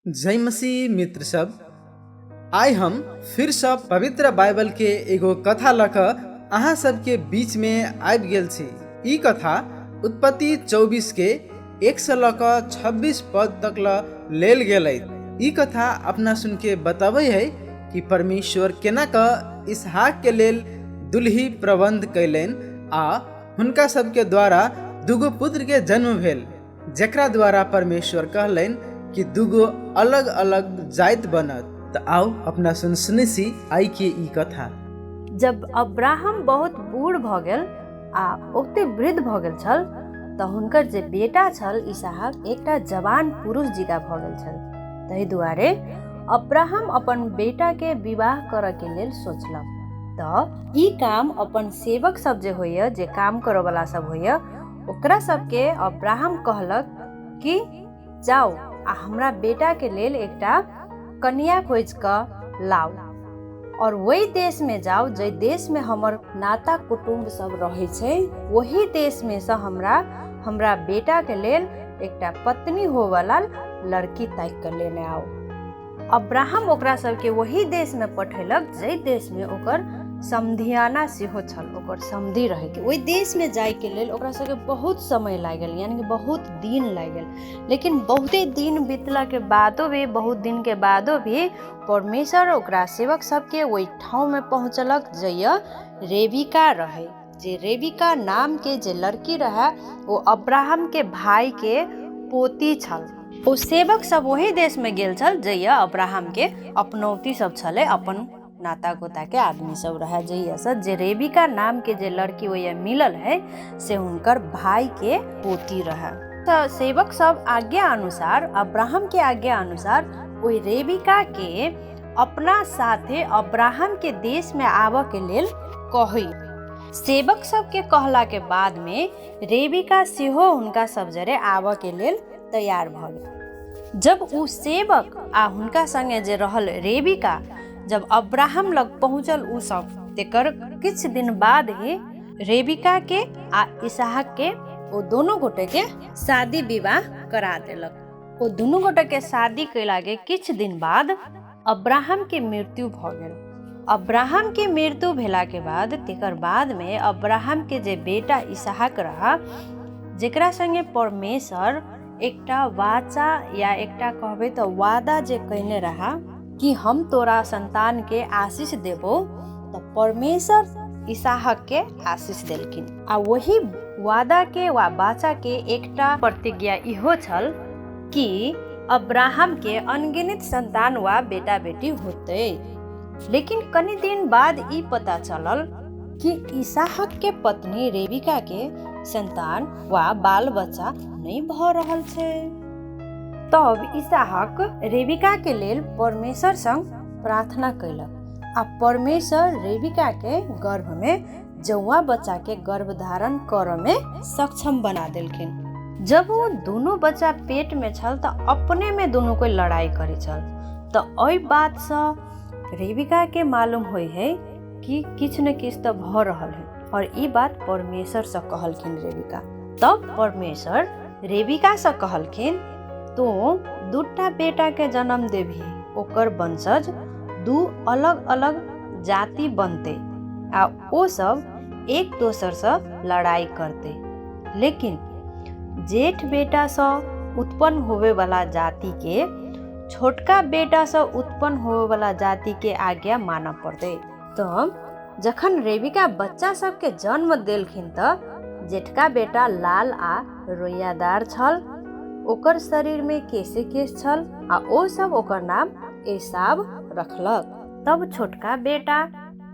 जय मसीह मित्र सब, आइ हम फिरसँ पवित्र बाइबल के एगो कथा लऽ कऽ अहाँ सबके बीच में आबि गेल छी। ई कथा उत्पत्ति 24 के 1 से लऽ कऽ 26 पद तक ल लेल गेल अछि। ई कथा अपना सुन के बतबै है कि परमेश्वर केना कऽ इसहाक के लेल दुल्ही प्रबंध कयलनि आ हुनका सबके द्वारा दूगो पुत्र के जन्म भेल, जकरा द्वारा परमेश्वर कहलनि कि दूगो अलग अलग जाति बनत। तऽ आउ अपना सुन सुनै छी आइ के ई कथा। जब अब्राहम बहुत बूढ़ भऽ गेल आ ओते वृद्ध भऽ गेल छल तऽ हुनकर जे बेटा छल इसहाक एकटा जवान पुरुष जिका भऽ गेल छल। ताहि दुआरे अब्राहम अपन बेटाके विवाह करऽके लेल सोचलक। तऽ ई काम अपन सेवक सब जे होइए, जे काम करऽवला सब होइए, ओकरा सबके अब्राहम कहलक कि जाउ आ हमरा बेटाके लेल एकटा कनिया खोजि कऽ लाउ और ओहि देशमे जाउ जाहि देशमे हमर नाता कुटुम्ब सब रहै छै, ओही देशमे सँ हमरा हमरा बेटाके लेल एकटा पत्नी होवला लड़की ताकि कऽ लेने आउ। अब्राहम ओकरा सबके ओही देशमे पठेलक जाहि देशमे ओकर समधियाना सेहो छल, ओकर समधि रहैके। ओहि देशमे जाइके लेल ओकरा सबके बहुत समय लागि गेल, यानि कि बहुत दिन लागि गेल। लेकिन बहुते दिन बितलाके बादो भी, बहुत दिनके बादो भी परमेश्वर ओकरा सेवक सबके ओहि ठाउँमे पहुँचलक जइय रेबिका रहै। जे रेबिका नामके जे लड़की रहै ओ अब्राहमके भाइके पोती छल। ओ सेवक सब ओही देशमे गेल छल जइय अब्राहमके अपनौती सब छलै, अपन नाता गोताके आदमी सब रहै, जइयसँ जे रेबिका नामके जे लड़की ओइय मिलल है से हुनकर भाइके पोती रहै। तऽ सेवक सब आज्ञा अनुसार, अब्राहमके आज्ञा अनुसार ओहि रेबिकाके अपना साथे अब्राहमके देशमे आबऽके लेल कहै। सेवक सबके कहलाके बादमे रेबिका सेहो हुनका सब जरे आबऽके लेल तैयार भऽ गेल। जब उ सेवक आ हुनका संगे जे रहल रेबिका जब अब्राहम लग पहुँचल उ सब, तेकर किछु दिन बाद ही रेबिका के आ इसहाक के ओ दोनों गोटे के शादी विवाह करा देलक। ओ दुनू गोटे के शादी कयला के किछु दिन बाद अब्राहम के मृत्यु भऽ गेल। अब्राहम के मृत्यु भेला के बाद तेकर बाद में अब्राहम के जे बेटा इसहाक रहा, जेकरा संगे परमेश्वर एकटा वाचा या एकटा कहबै तऽ वादा जे कयने रहा कि हम तोरा संतान के आशीष देबो, तऽ परमेश्वर इसहाक के आशीष देलखिन। आ वही वादा के वा वाचा के एकटा प्रतिज्ञा इहो छल कि अब्राहम के अनगिनत संतान वा बेटा बेटी होतै। लेकिन कनि दिन बाद ई पता चलल कि इसहाक के पत्नी रेबिका के संतान वा बाल बच्चा नहि भऽ रहल छै। तब इसहाक रेबिका के लेल परमेश्वर संग प्रार्थना कयलक आ परमेश्वर रेबिका के गर्भ में जौआ बच्चा के गर्भ धारण करऽ में सक्षम बना देलखिन। जब वो दुनू बच्चा पेट में छल तऽ अपने में दुनू कोई लड़ाई करै छल। तऽ एहि बात सँ रेबिका के मालूम होइ है कि किछु ने किछु तऽ भऽ रहल है और ई बात परमेश्वर सँ कहलखिन रेबिका। तब परमेश्वर रेबिका सँ कहलखिन, तू दूटा बेटा के जन्म देबही, ओकर वंशज दू अलग अलग जाति बनतै आ ओ सब एक दोसर सँ लड़ाई करतै। लेकिन जेठ बेटा सँ उत्पन्न होबेवला जाति के छोटका बेटा सँ उत्पन्न होबेवला जाति के आज्ञा मानऽ पड़तै। तऽ जखन रेबिका बच्चा सबके जन्म देलखिन तऽ जेठका बेटा लाल आ रोइयादार छल, ओकर शरीर में केसे केस छल आ ओ सब ओकर नाम एसाव रखलक। तब छोटका बेटा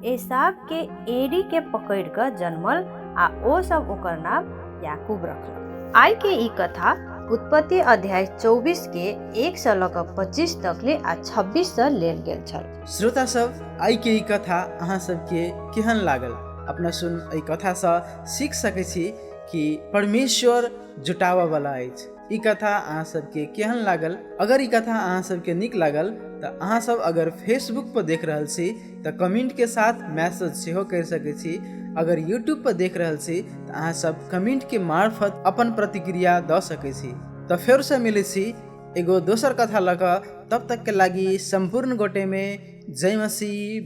एसाव के एड़ी के पकड़ि कऽ जन्मल आ ओ सब ओकर नाम याकूब रखलक। आइ के ई कथा उत्पत्ति अध्याय 24 के 1 सँ लऽ कऽ 25 तक ले आ 26 सँ लेल गेल छल। श्रोता सब, आइ के ई कथा अहाँ सबके केहन लागल? अपना सुन एहि कथासँ सीख सकै छी कि परमेश्वर जुटाबऽ वाला अछि। ई कथा अहाँ सबके केहन लागल? अगर ई कथा अहाँ सबके नीक लागल तऽ अहाँ सब अगर फेसबुक पर देख रहल छी तऽ कमेंट के साथ मैसेज सेहो करि सकै छी। अगर यूट्यूब पर देख रहल छी तऽ अहाँ सब कमेंट के मार्फत अपन प्रतिक्रिया दऽ सकै छी। तऽ फेरसँ मिलै छी एगो दोसर कथा लऽ कऽ। तब तक के लागि सम्पूर्ण गोटे में जय मसीह।